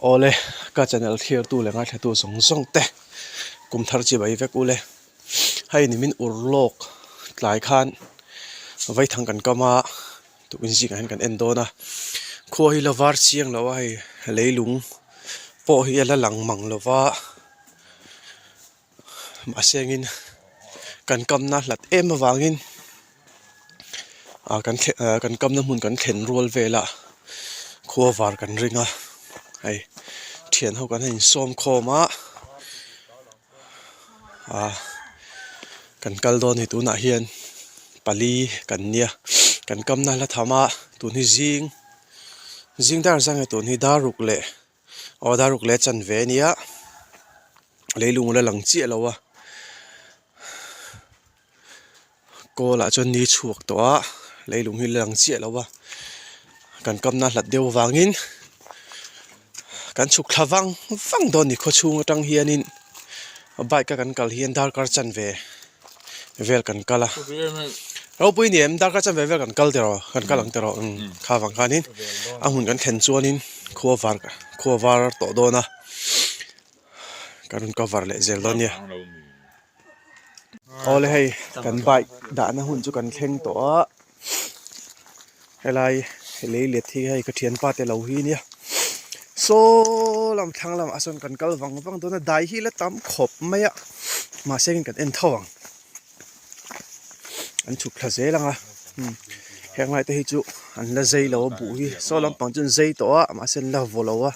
Awle, ka channel thlir tu leh ngaithla tu zawng zawng te kum thar chi bai vek ule. Hei ni min ur lawk tlai khan vaithang kan kam a, tukin zingah hian kan en dawn a. Khua hi la var chiang lo a hei leilung pawh hi a la lang mang lo va. Mahse engin kan kamna hlat em avangin ah kan thlen ah kan kamna hmun kan thlen rual velah khua var kan ring a hei thian ho kan han insawm khawm a ah kan kal dawn a ni tunah hian pali kan nia kan kamna hla tham a tun hi zing zing dar zang nge tun hi dar ruk leh. Aw dar ruk leh chanve a nia leilung la lang chiah lo a kawl ah chuan ni chhuak tawh a leilung hi la lang chiah lo a kan kamna hlat deuh avangin kan chhuk thla vang vang dawn a ni khawchhung atang hianin bike a kan kal hian darkar chanve vel kan kal a ropui ni em darkar chanve vel kan kal tiraw kan kal ang tiraw umm kha vang khanin a hmun kan thlen chuanin khua var khua var tawh dawn a kan rawn cover leh zel dawn nia awle hei kan bike dahna hun chu kan thleng tawh a helai lei let hi hei ka thianpa te lo hi nia saw lam thlang lamah sawn kan kal vang vang dawn a dai hi la tam khawp mai a mahse in kan en tho ang an chhuk thla zel ang a heng lai te hi chu an la zei lo a buh hi saw lampang chu an zei tawh a mahse an la vaw lo a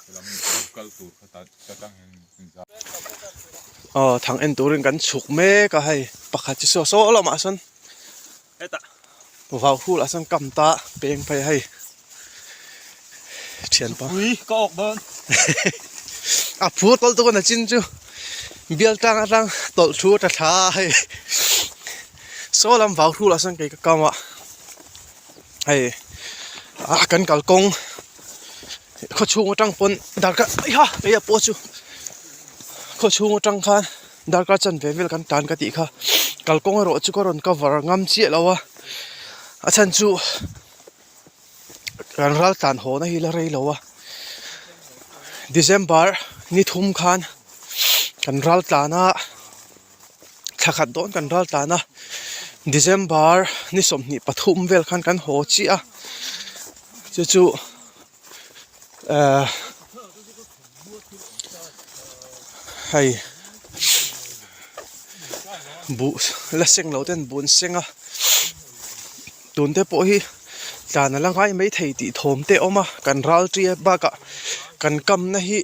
aw thang en turin kan chhuk mek a hei pakhat chu saw saw lamah sawn. Vau hul ah sawn kam ta peng phei a hei thianpa Pui ka awk dawn. A phur tawlh tuk a na chin chu bial tlang atang tawlh thu a tla thla a hei saw lam vau hul ah sawn kei ka kam a hei ah kan kalkawng khawchhung atang pawn darkar ha keia pawh chu khawchhung atang khan. Darkar chanve vel kan tan ka tih kha kalkawng erawh chu ka rawn cover ngam chiah lo a a chhan chu kan ral tlan haw na hi la rei lo a December ni thum khan kan ral tlan a thla khat dawn kan ral tlan a December ni 23 vel khan kan haw chiah a chu chu ahh. Hei buh la seng loh ten buh an seng a tun te pawh hi tlan a la ngai mai thei tih thawm te a awm a kan ral tia bakah kan kamna hi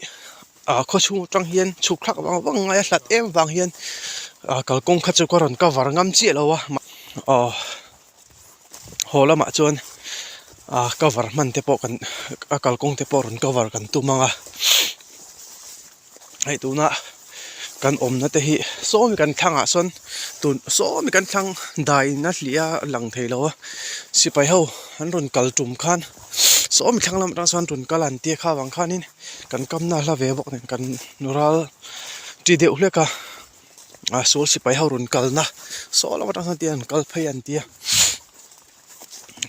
ah khaw chhung atang hian chhuk thlak vang vang ngai a hlat em vang hian ah kalkawng kha chu ka rawn cover ngam chiah lo a aw. Haw lamah chuan ah cover hman te pawh kan a kalkawng te pawh rawn cover kan tum ang a hei tuna kan awmna te hi sawmi kan thlangah sawn tun sawmi kan thlang daina hliah a lang thei lo a sipai ho an rawn kal tum khan sawmi thlang lam atang sawn rawn kal an tia kha vang khanin kan kamna hla ve bawk nen kan ral ti deuh hlek a. Ah sual sipai ho rawn kalna saw lam atang sawn tian an kal phei an tia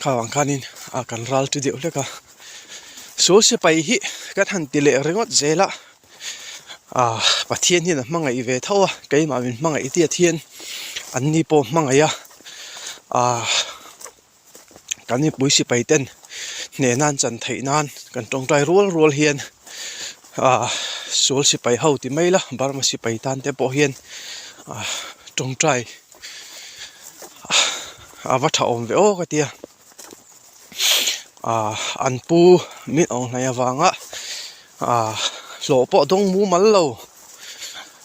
kha vang khanin a kan ral ti deuh hlek a sual sipai hi kan han ti leh ringawt zel a ah Pathian hian a hmangaih ve tho a keimah min hmangaih tiat hian an ni pawh hmangaih a ah kan mipui sipai ten hnehna an chan theih nan kan tawngtai rual rual hian ah sual sipai ho ti mai la Burma sipai tan te pawh hian ah tawngtai a va tha awm ve aw ka tia ah an pu min awng hnaih avanga ah hlawh pawh dawng mumal lo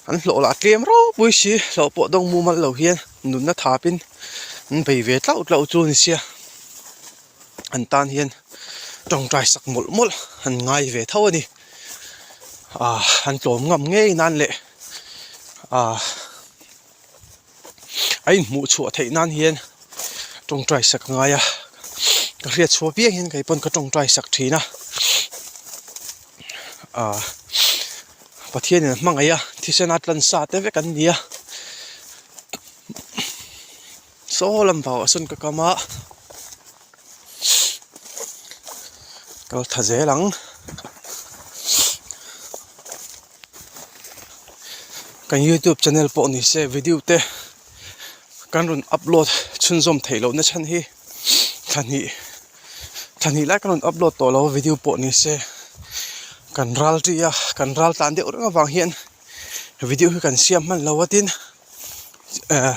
an hlawh lah tlem ropui si hlawh pawh dawng mumal lo hian nunna thapin an bei ve tlauh tlauh chu a ni sia an tan hian tawngtai sak mawlh mawlh an ngai ve tho a ni ah an tlawm ngam ngei nan leh ah a inhmuh chhuah theih nan hian tawngtai sak a ngai a ka hriat chhuah piang hian kei pawn ka tawngtai sak thin a ah Pathianin a hmangaih a thisen a tlan sa te vek an ni a saw lam vauah sawn ka kam a kal tha zel ang. Kan youtube channel pawh ni se video te kan rawn upload chhunzawm theih loh na chhan hi thla hnih thla hnih lai kan rawn upload tawh lo a video pawh ni se kan ral ṭi a kan ral tlan deuh reng avang hian video hi kan siam hman lo a tin eh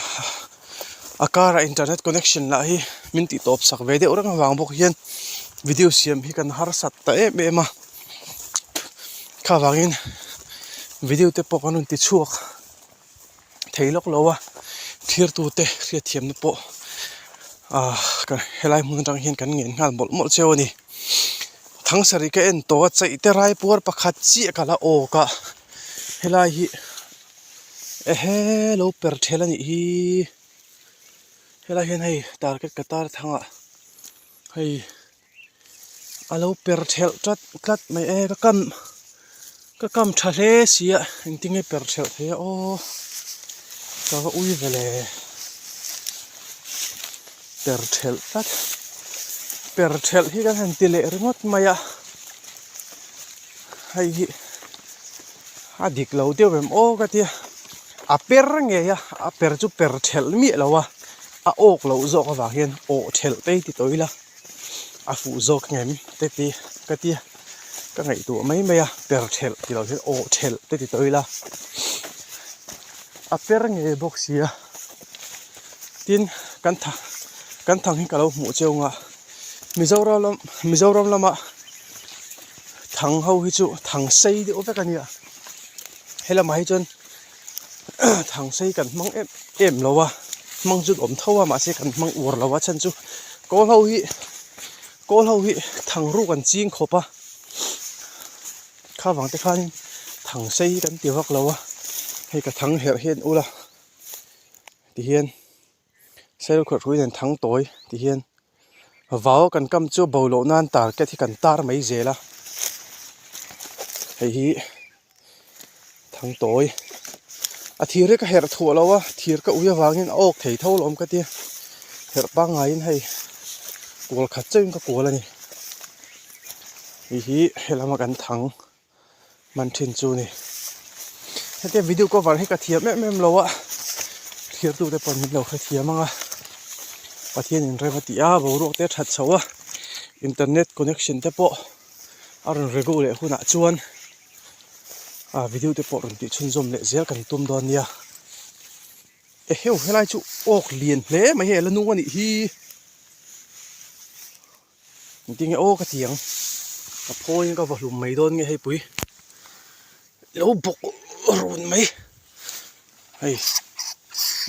a karah internet connection lah hi min tih tawp sak ve deuh reng avang bawk hian video siam hi kan harsat ta em em a kha vangin video te pawh kan rawn ti chhuak thei lawk lo a thirtu te hriatthiamna pawh ah helai hmun atang hian kan ngen nghal mawlh mawlh cheu a ni thangsarih ka en tawh a chaih te raipuar pakhat chiah ka la awk a helai hi ehe lo per ṭhel a nih hi helai hian hei target ka tar thangah hei. A lo per thelh tlat tlat mai e ka kam ka kam tha hle si a engtin nge per thelh thei a aw ka va ui ve le per thelh tlat per thelh hi kan han ti leh ringawt mai a hei hi a dik lo deuh em aw ka tia a per ngei a a per chu per thelh miah lo a a awk loh zawk avang hian awh thelh te hi ti tawh ila a fuh zawk ngem te ti ka tia ka ngaihtuah mai mai a per thelh tih loh hian awh thelh te ti tawh ila a per ngei bawk sia tin kan tha kan thang hi ka lo hmuh cheu ang a Mizoram lam Mizoram lama thang ho hi chu thang sei deuh vek a nia helamah hi chuan thang sei kan hmang em em lo a hmang chu awm tho a mahse kan hmang uar lo a chhan chu kawl ho hi kawl ho hi thang ruk an ching khawp a kha vang te khanin thang sei hi kan ti vak lo a hei ka thang herh hian ula tihian Serkhawt hrui nen thang tawi ti hian vau kan kam chu bo loh nan target hi kan tar mai zel a hei hi thang tawi a thir hi ka herh thuah lo a thir ka ui avangin a awk thei tho lawm ka tia herh pangaiin hei kual khat chauhin ka kual a ni hei hi helama kan thang. Man thin chu ni. Hetia video cover hi ka thiam em em lo a, thirtu te pawh min lo hrethiam ang a, Pathian in rem a tih a, boruak te a that chho a, internet connection te pawh a rawn regu leh hunah chuan ah video te pawh rawn tih chhunzawm leh zel kan tum dawn nia. Eheu helai chu awk lian hle mai hei a la nung a nih hi. Engtin nge aw ka ti ang ka phawiin ka va hlum mai dawn nge hei pui lo bawk run mai hei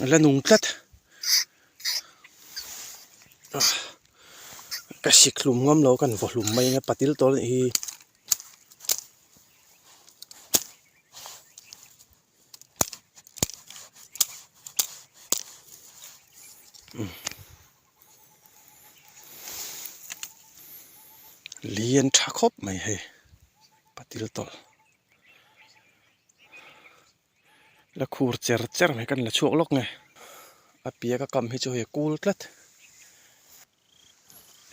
a la nung tlat ka sik hlum ngam lo kan vaw hlum mai ang patil tawh a nih hi. Lian tha khawp mai hei patil tawlh la khur cher cher mai kan la chhuak lawk nge a piak a kam hi chu hei a kul tlat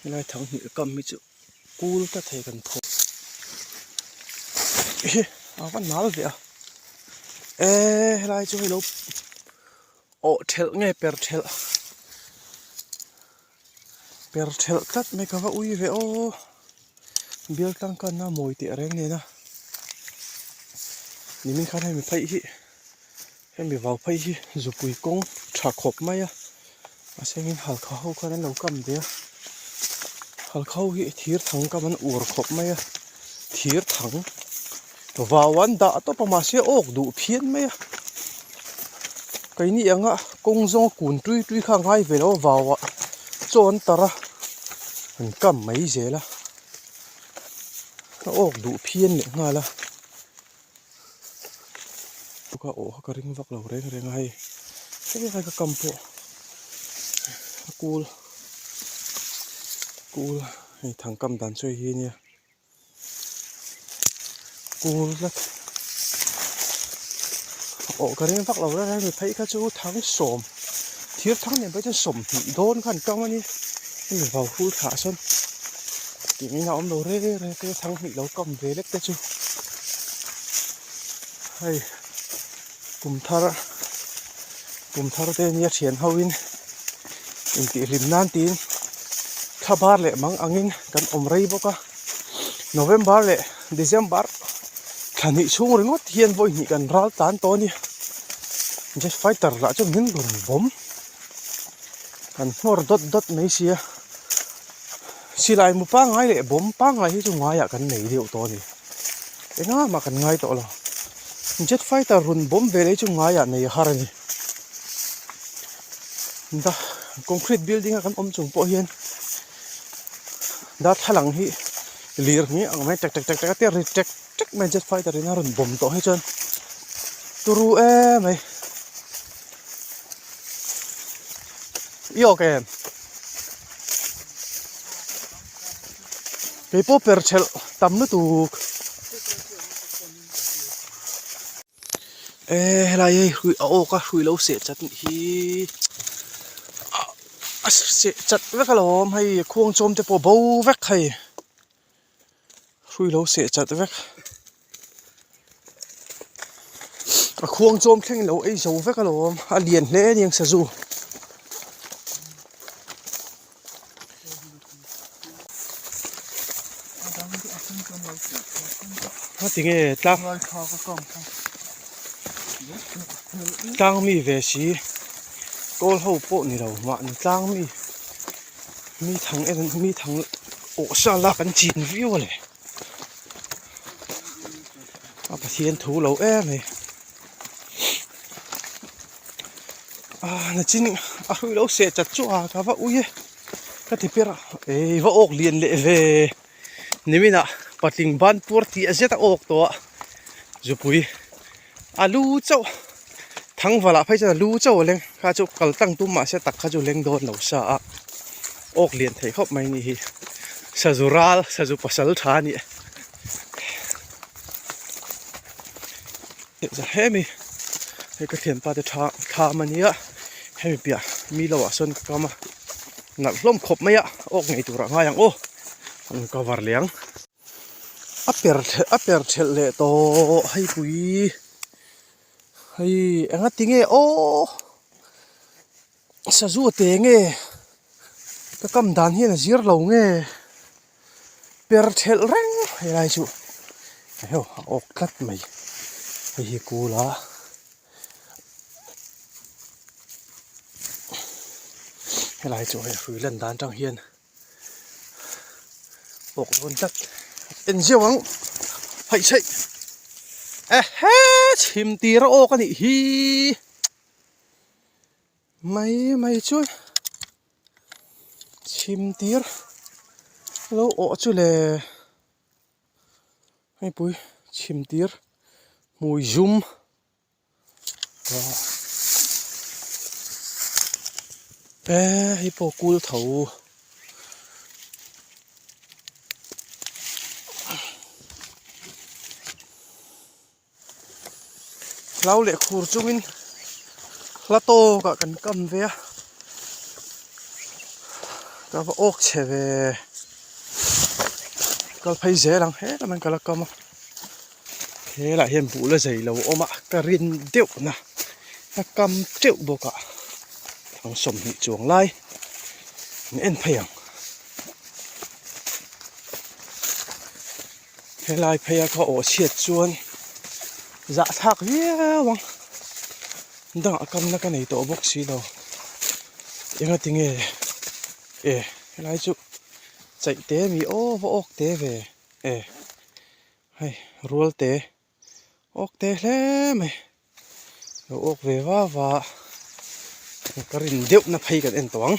helai thang hnih a kam hi chu kul tlat hei kan phawk hi a va nal ve a eee helai chu hei lo. Awh thelh nge per thelh per thelh tlat mai ka va ui ve aw bial tlang kanna mawi teh reng nen a nimin khan hemi phei hi hemi vau phei hi zupui kawng tha khawp mai a a sengin halkha ho khan an lo kam ve a halkha ho hi thir thang kam an ur khawp mai a thir thang Vau an dah tawp a mahse awk duh phian mai a keini anga kawng zawnga kun tui tui kha a ngai ve lo a vauah chaw an tarh a an kam mai zel a a awk duh phian leh nghal a ka awh kha ka ring vak lo reng reng a hei helai ka kam pawh a kul kul hei thangkam dan chu hei hi ania. Kul tlat awh ka ring vak lo reng reng phei kha chu thang sawm thir thang nen phei chuan 20 dawn kha an kang a ni hemi vau hul thlah sawn tih in a awm lo reng reng te thang hnih lo kam ve lek te chu hei. Kum thar kum thar te nia thian ho in intihhlim nan tiin thla bar leh mang angin kan awm rei bawk a November leh December thla hnih chhung ringawt hian vawi hnih kan ral tan tawh a ni jet fighter lah chuan min rawn vawm kan nghawr dawt dawt mai sia silai mu pangngai leh bawm pangngai hi chu ngaiah kan nei deuh tawh a ni engah mah kan ngai tawh lo. Jet fighter rawn bawm ve leh chu ngaiah nei a har a ni. Da concrete building a kan awm chung pawh hian darthlalang hi lir hi ang mai tek tek tek tek a tia ri tek tek mai jet fighter in a rawn bawm tawh hi chuan turu em mai. I awk em? Keipawh per thelh tam lutuk. Eee helai hei hrui a awk a hrui lo seh chat nih hi a seh chat vek alawm hei khuang chawm te pawh bo vek hei hrui lo seh chat vek a khuang chawm thleng lo ei zo vek alawm a lian hle a niang sazu. Tinge tlang tlang mi ve si kawl ho pawh ni lo mahni tlang mi mi thang en mi thang awh sa lak an chin viau a le a Pathian thu lo em mai. Ah nachin a hrui lo seh chat chu a ka va ui e ka ti ber a ei va awk lian leh ve nimin ah patling ban puar tih a zet a awk tawh a zupui a lu chauh thangval ah phei chuan a lu chauh a leng kha chu kal tlang tum mahse tak kha chu leng dawn lo sa a awk lian thei khawp mai ni hi sazu ral sazu pasal tha a nih. Hemi hei ka thianpa te tha thlam a nia hemi piah mi lo ah sawn ka kam a nalh hlawm khawp mai a awk ngei tur ah ngai ang aw an cover leh ang a per a per thelh leh tawh hei pui hei enga tinge aw sazu a te nge ka kam dan hian a zir lo nge. Per thelh reng helai chu heuh a awk tlat mai hei hi kul a helai chu hei hrui lan dan tang hian awk dawn tlat en zeuh ang haih chheih ehe chhim tir a awk a nih hi mai mai chuan. Chhim tir lo awh chu le heipui chhim tir hmui zum eh hei pawh kul tho. Hlau leh khur chungin hla tawkah kan kam ve a ka va awk chhe ve kal phei zel ang helam hian ka la kam a helah hian buh la zei lo awm a ka rin deuh na ka kam teuh bawk a ang 20 chuang lai an en phei ang. Helai phei a ka awh chhiat chuan zahthlak viau ang dangah kamna ka nei tawh bawk si lo enga tinge e helai chu chaih te mi aw va awk te ve e hei rual te awk te hle mai. Lo awk ve va va a ka rin deuh na phei kan en tawh ang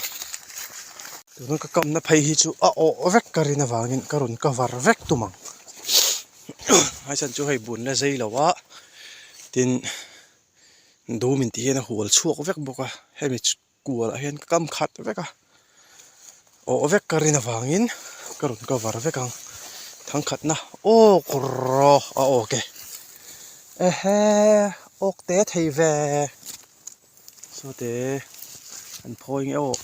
tuna ka kamna phei hi chu a awh vek ka rin avangin ka rawn cover vek tum ang haichhan chu hei bun la zei lo a tin dum in tih hian a hual chhuak vek bawk a hemi kual ah hian ka kam khat vek a awh vek ka rin avangin ka rawn cover vek ang thangkhatna awk rawh a awk e ehe awk te thei ve sawte an phawi nge aw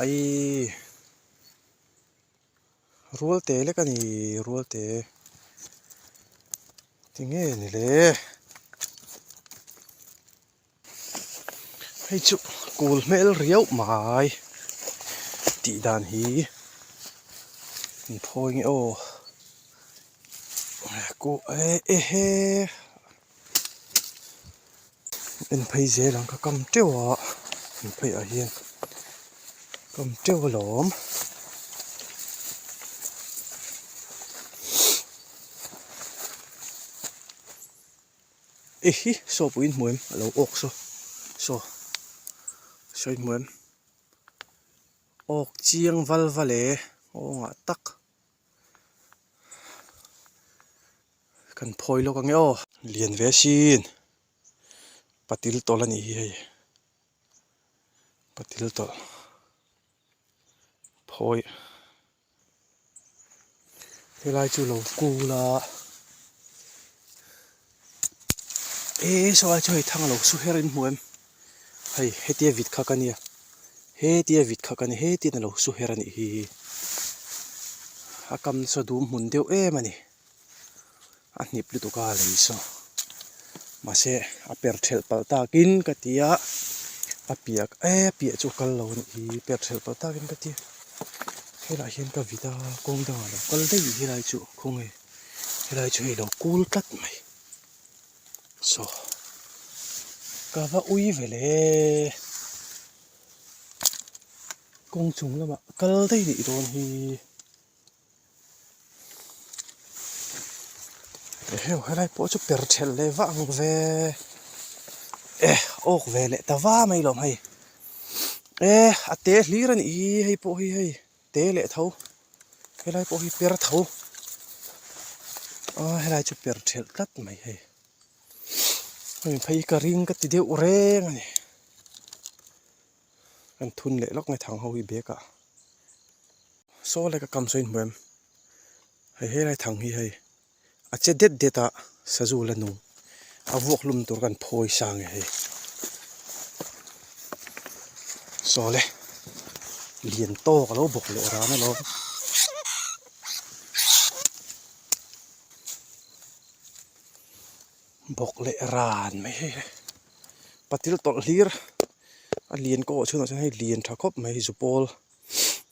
aii. Rual te lek a ni rual te tinge ni le. Hei chu kul hmel riau mai tih dan hi an phawi nge aw e he en phei zel ang ka kam teuh a en phei ah hian kam teuh alawm. I hi saw pawh in hmu em a lo awk saw saw saw in hmu em awk chiang val val e nghawngah tak kan phawi lawk ang e aw lian ve sin patil tawlh a nih hi hei patil tawlh phawi. Helai chu lo kul a e saw lai chu hei thang a lo su her in hmu em hei hetia vit kha ka nia hetia vit kha ka nia hetian a lo su her a nih hi a kam saw dum hmun deuh em a ni. A hnip lutuk a lei saw mahse a per thelh palh takin ka ti a a piah e a piah chu a kal lo a nih hi per thelh palh takin ka ti a helaiah hian ka vit a kawng dangah a lo kal daih helai chu khawnge helai chu hei a lo kul tlat mai saw ka va ui ve le kawng chung lamah kal daih nih dawn hi. Eheu helai pawh chu per thelh leh vah ang ve e awk ve leh ta va mai lawm hei e a te hlir a nih hi hei pawh hi hei te leh tho helai pawh hi per tho a helai chu per thelh tlat mai hei hemi phei hi ka ring ka ti deuh reng a ni kan thun leh lawk nge thang ho hi bag ah. Saw lek a kam saw in hmu em hei helai thang hi hei a che det det a sazu la nung a vuak hlum tur kan phawi sa nge hei saw le lian tawk a lo bawk leh ran alawm. Bawk leh ran mai hei patil tawlh hlir a lian kawh chhunah chuan hei lian tha khawp mai zu pawl.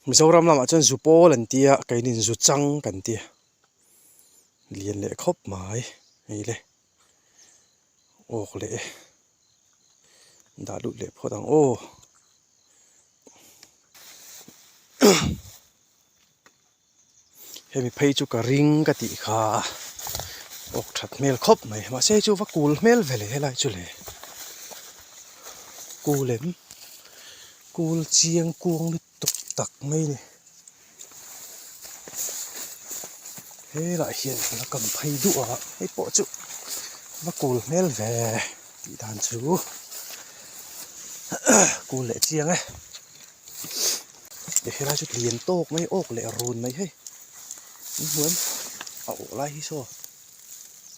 Mizoram lamah chuan zu pawl an tia keinin zu chang kan tia lian leh khawp mai hei le awk leh e dah lut leh phawt ang aw hemi phei chu ka ring ka tih kha awk that hmel khawp mai mahse hei chu va kul hmel ve le helai chu le kul em kul chiang kuang lutuk tak mai a ni helaiah hian ka la kam phei duh a hei pawh chu va kul hmel ve tih dan chu kul leh chiang e. Helai chu lian tawk mai awk leh run mai hei in hmu em a awh lai hi saw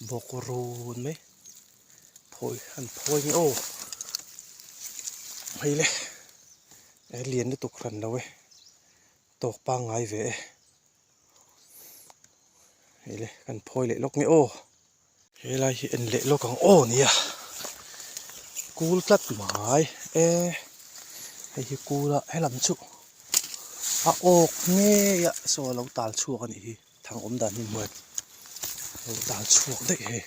bawk run mai phawi an phawi nge aw hei le lian lutuk hran lo e tawk pangngai ve e hei le kan phawi leh lawk nge aw. Helai hi en leh lawk ang aw nia kul tlat mai e hei hi kul a helam chu a awk ngei a saw a lo tal chhuak a nih hi thang awm dan hi hmuai a lo tal chhuak daih hei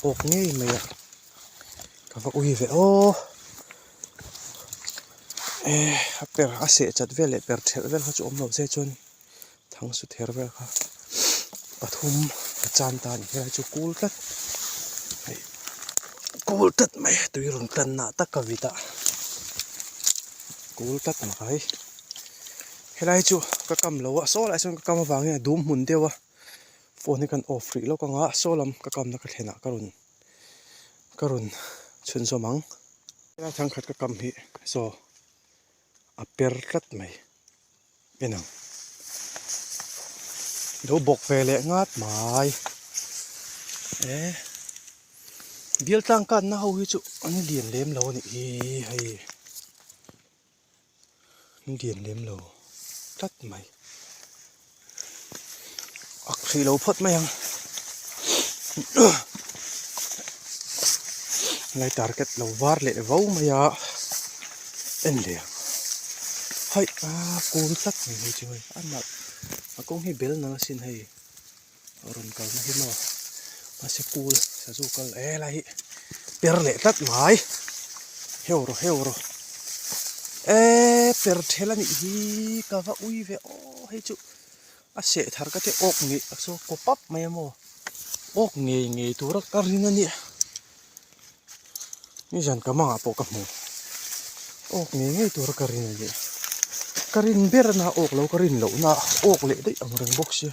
awk ngei mai a ka va ui ve aw e a per a seh chat vel leh per thelh vel kha chu awm lo se chuan. Thang su ther vel kha pathum ka chan ta a ni helai chu kul tlat hei kul tlat mai tui rawn tlan nah tak ka vit a kul tlat mai helai chu ka kam lo a saw lai sawn ka kam avangin a dum hmun deuh a phone hi kan off rih lawk ang a saw lam ka kamna ka thlenah ka rawn ka rawn chhunzawm ang helai thangkhat ka kam hi saw a per tlat mai. En ang. Lo bawk ve leh ngat mai. E bial tlang kanna ho hi chu an lian lem lo a nih hi hei. An lian lem lo tlat mai. Ak hrih lo phawt mai ang. Lai target lo var leh vo mai a. En leh ang. Hai a kul tlat mai hei chu hei a nalh a kawng hi bel nalh asin hei a rawn kalna hi maw mahse kul sazu kal e helai hi per leh tlat mai heu rawh heu rawh e per thel a nih hi ka va ui ve aw hei chu a seh thar ka te awk ngei a saw kaw pap mai a maw awk ngei ngei tura ka ring a nia. Nizan ka mangah pawh ka hmu awk ngei ngei tura ka rin a ni. Ka rin ber na awk lo ka rin loh na awk leh daih ang reng bawk sia.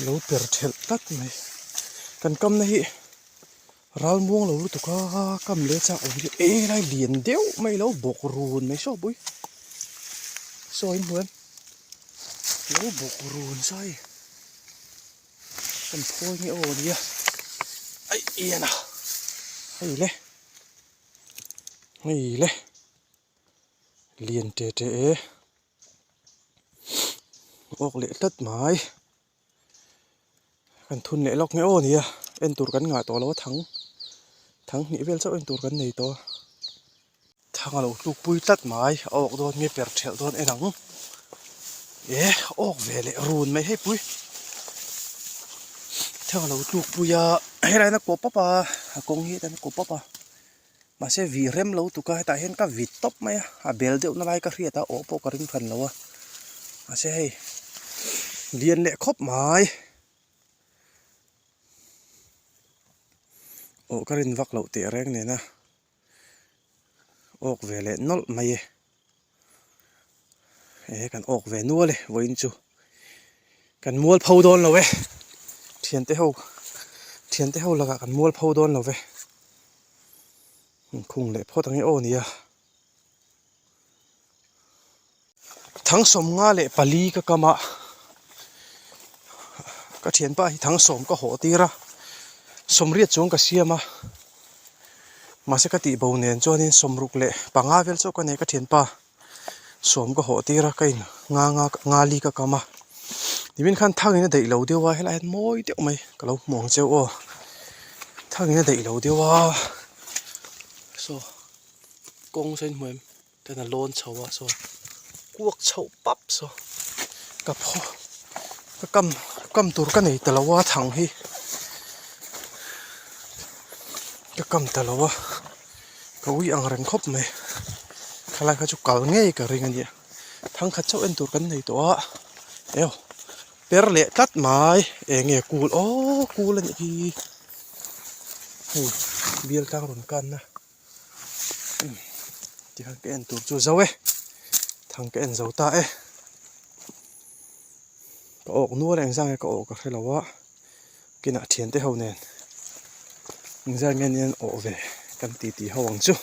Lo per thelh tlat mai. Kan kamna hi ral muang lo lutuk a kam leh chak awm hi e lai lian deuh mai lo bawk run mai saw pui. Saw in hmu em? Lo bawk run sai. Kan phawi nge aw nia aih en a hei le hei le lian te te e awk leh tlat mai kan thun leh lawk nge aw nia en tur kan ngah tawh lo a thang thang hnih vel chauh en tur kan nei tawh a. Thang a lo tluk pui tlat mai, a awk dawn nge per thelh dawn en ang. E, awk ve leh run mai hei pui. Thang a lo tluk pui a, helai hian a kaw pawp a, a kawng hi hetah hian a kaw pawp a. Mahse vih rem lo tuk a, hetah hian ka vit tawp mai a, a bel deuh na lai ka hriat a, awh pawh ka ring hran lo a. Mahse hei, lian leh khawp mai. Awh ka rin vak loh teh reng nen a. Awk ve leh nawlh mai e. He kan awk ve nual e vawiin chu. Kan mual pho dawn lo e. Thiante ho thiante ho lakah kan mual pho dawn lo ve. Inkhung leh phawt ang e aw nia. Thangsawm nga leh pali ka kam a, ka thianpa hi thangsawm ka hawh tir a, sawmriat chuang ka siam a, mahse ka tih bo nen chuanin sawmruk leh panga vel chauh ka nei ka thianpa sawm ka hawh tir a ka in nga nga nga li ka kam a, nimin khan thangin a daih lo deuh a helai hian mawi deuh mai ka lo hmu ang cheu aw, thangin a daih lo deuh a saw kawng saw in hmu em. Ten a lawn chho a saw kuak chhoh pap saw ka phaw ka kam kam tur ka nei ta lo a thang hi ka kam ta lo a ka ui ang reng khawp mai khalai kha chu kal ngei ka ring a nia thang khat chauh en tur kan nei tawh a eo per leh tlat mai eng nge kul aw kul a nih hi hei bial tlang rawn kanna. Tikhan ka en tur chu zo e thang ka en zo ta e ka awk nual a engzah nge ka awh ka hre lo a kinah thiante ho nen engzah nge ni an awh ve kan titi ho ang chu.